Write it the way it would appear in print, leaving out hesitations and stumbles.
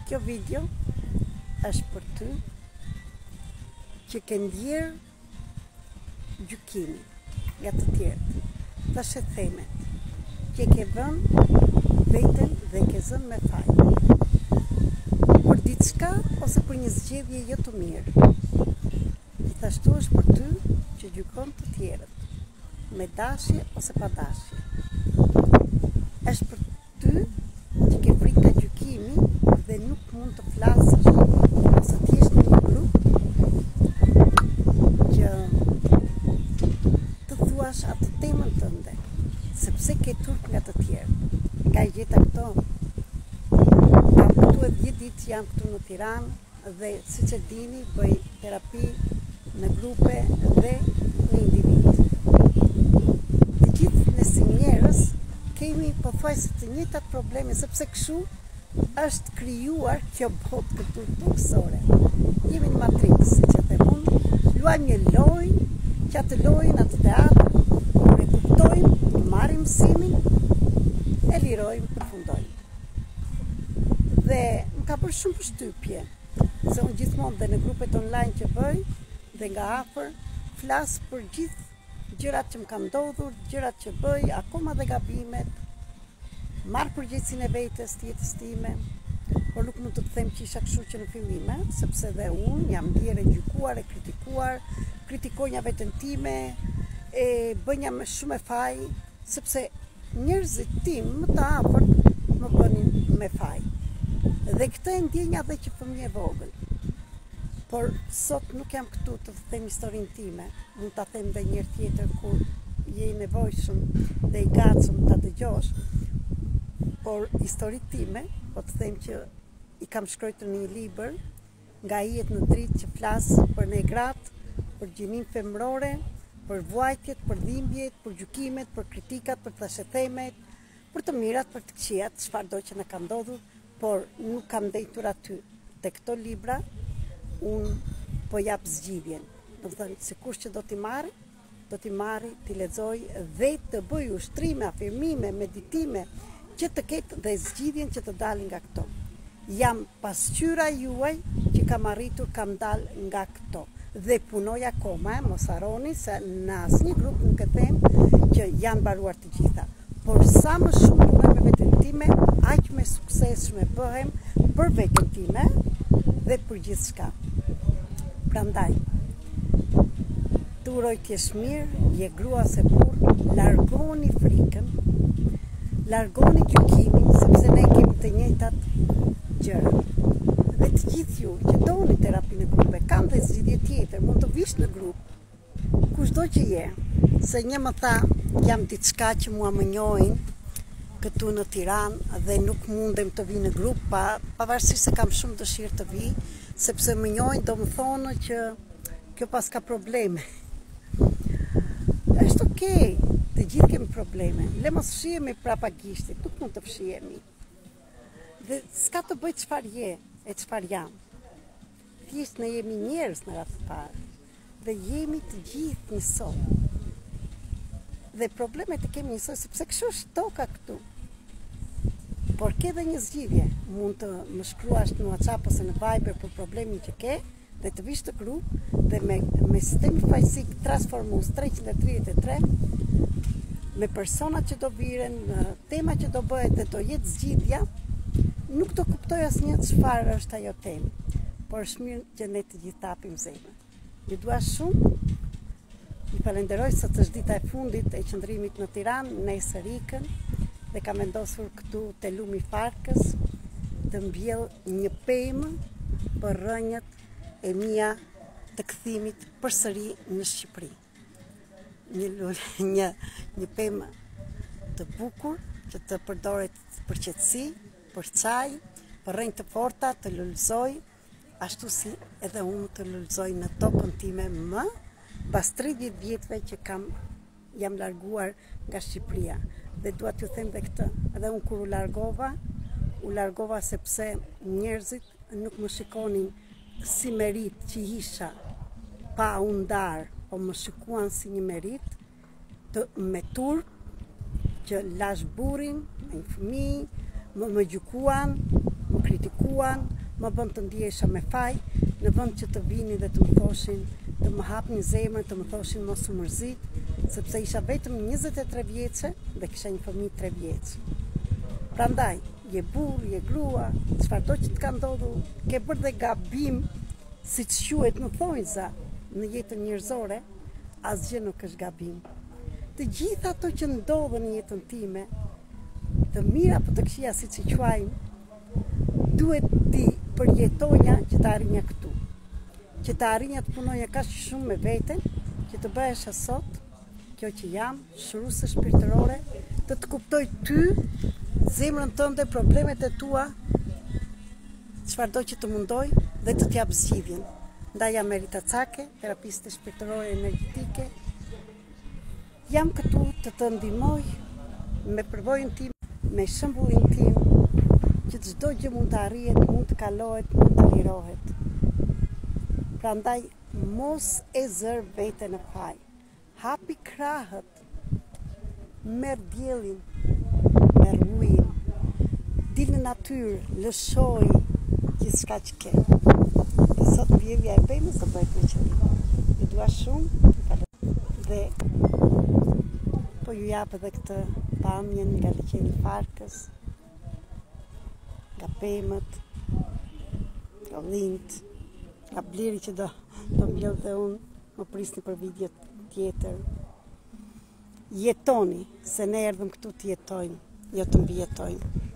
Kjo video është për ty që ke ndjerë gjykimin nga të tjerët, thashethemet, që e ke vënë veten dhe ke zënë me faj për diçka ose për një zgjedhje jo të mirë. Gjithashtu është për ty që gjykon të tjerët, me dashje ose pa dashje. Është për ty që ke frikë nga gjykimi dhe nuk mund të flasësh ose të jesh në një grup që të thuash atë temën tënde, sepse ke turp nga të tjerë. Nga i gjeta këto, kam këtu e 10 ditë që jam këtu në Tiranë dhe siç e dini bëj terapi në grupe dhe në individ. Të gjithë ne si njerëz kemi pothuajse të njëjtat probleme sepse kështu është krijuar kjo botë këtu tokësore. Jemi në Matrix, siç e them unë, luajmë një lojë, që atë lojën, atë teatr, kur e kuptojmë, marrim mësimin, e lirojmë, përfundojmë. Dhe më ka bërë shumë përshtypje, se unë gjithmonë dhe në grupet online që bëj, dhe nga afër, flas për gjithë gjërat që më kanë ndodhur, gjërat që bëj, akoma dhe gabimet, marr përgjegjësinë e vetes, të jetës time, por nuk mund të të them që isha kështu që në fillim, sepse dhe unë jam ndjerë e gjykuar, e kritikuar, kritikonja veten time, e bënja me shumë e faj, sepse njerëzit tim më të afërt më bënin me faj. Dhe këtë e ndjenja dhe që fëmijë e vogël. Por sot nuk jam këtu të të them historinë time, mund ta them dhe një herë tjetër kur je i nevojshëm dhe i gatshëm ta dëgjosh. Por historitë time, po të them që i kam shkruar në një libër, nga hijet në dritë që flas për ne gratë, për gjininë femërore, për vuajtjet, për dhimbjet, për gjykimet, për kritikat, për thashethemet, për të mirat, për të këqijat, çfarëdo që na ka ndodhur, por nuk kam ndenjtur aty. Te këto libra unë po jap zgjidhjen. Domethënë, se kush që do t'i marrë, do t'i marrë, t'i lexojë dhe të bëjë ushtrime, afirmime, meditime, që të ketë dhe zgjidhjen që të dalë nga këto. Jam pasqyra juaj që kam arritur, kam dalë nga këto dhe punoj akoma, e mos harroni se në asnjë grup nuk e them që janë mbaruar të gjitha. Por sa më shumë punoj me veten time, aq më e suksesshme bëhem për veten time dhe për gjithçka. Prandaj, të uroj të jesh mirë, je grua ose burrë, largoni frikën, largoni gjykimin, sepse ne kemi të njëjtat gjëra. Dhe të gjithë ju që doni terapi në grupe, kam dhe zgjidhje tjetër, mund të vish në grup, Kushdo që je, se një më tha jam diçka që mua më njohin këtu në Tiranë dhe nuk mundem të vi në grup, pa, pavarësisht se kam shumë dëshirë të vi, sepse më njohin do më thonë që kjo paska probleme. Është okej, të gjithë kemi probleme. Le mos fshihemi prapa gishtit, nuk mund të fshihemi. Dhe s'ka të bëjë çfarë je e çfarë jam. Thjesht ne jemi njerëz në radhë të parë dhe jemi të gjithë njësoj. Dhe problemet i kemi njësoj sepse kështu është toka këtu. Por ke dhe një zgjidhje, mund të më shkruash në WhatsApp ose në Viber për problemin që ke dhe të vish në grup dhe me, me sistemin fajsik transformues 333 me personat që do viren, tema që do bëhet dhe do jetë zgjidhja, nuk do kuptoj asnjë çfarë është ajo temë, por është mirë që ne të gjithë të hapim zemrën. Ju dua shumë. Ju falenderoj sot është dita e fundit e qëndrimit në Tiranë, nesër ikën dhe kam vendosur këtu te lumi i Farkës të mbjell një pemë për rrënjët e mia të kthimit përsëri në Shqipëri. Një lule, një një pemë të bukur që të përdoret për qetësi, për çaj, për rrënjë të forta, të lulëzoj, ashtu si edhe unë të lulëzoj në tokën time më pas 30 vjetëve që kam jam larguar nga Shqipëria. Dhe dua t'ju them dhe këtë, edhe unë kur u largova, u largova sepse njerëzit nuk më shikonin si meritë që isha pa u ndarë, po më shikuan si një meritë të me turp që lash burrin me një fëmijë, më, më gjykuan, më kritikuan. Më bënë të ndihesha me faj, në vend që të vinin dhe të më thoshin, të më hapnin zemrën, të më thoshin mos u mërzit, sepse isha vetëm 23 vjeçe dhe kisha një fëmijë 3 vjeç. Prandaj, je burrë, je grua, çfarëdo që të ka ndodhur, ke bërë dhe gabim, siç quhet në thonjza në jetën njerëzore, asgjë nuk është gabim. Të gjitha ato që ndodhën në jetën time, të mira apo të këqija siç i quajmë, duhet t'i përjetoja që të arrinja këtu. Që të arrinja të punoja kaq shumë me veten, që të bëhesha sot kjo që jam, shëruese shpirtërore, të të kuptoj ty, zemrën tënde, problemet e tua, çfarëdo që të mundojë dhe të të jap zgjidhjen. Ndaj jam Merita Cake, terapiste shpirtërore energjetike. Jam këtu të të ndihmoj me përvojën time, me shembullin tim, që çdo gjë mund të arrihet, mund të kalohet, mund të lirohet. Prandaj mos e zër veten në faj. Hapi krahët Merr diellin, merr ujin, dil në natyrë, lëshoj gjithçka që ke. Dhe sot mbjellja e pemës do bëhet me qëllim. Ju dua shumë, dhe po ju jap edhe këtë pamjen nga liqeni i Farkës, nga pemët, nga ullinjtë, nga bliri që do, do mbledh dhe unë, më prisni për video tjetër. Jetoni, se ne erdhëm këtu të jetojmë, jo të mbijetojmë.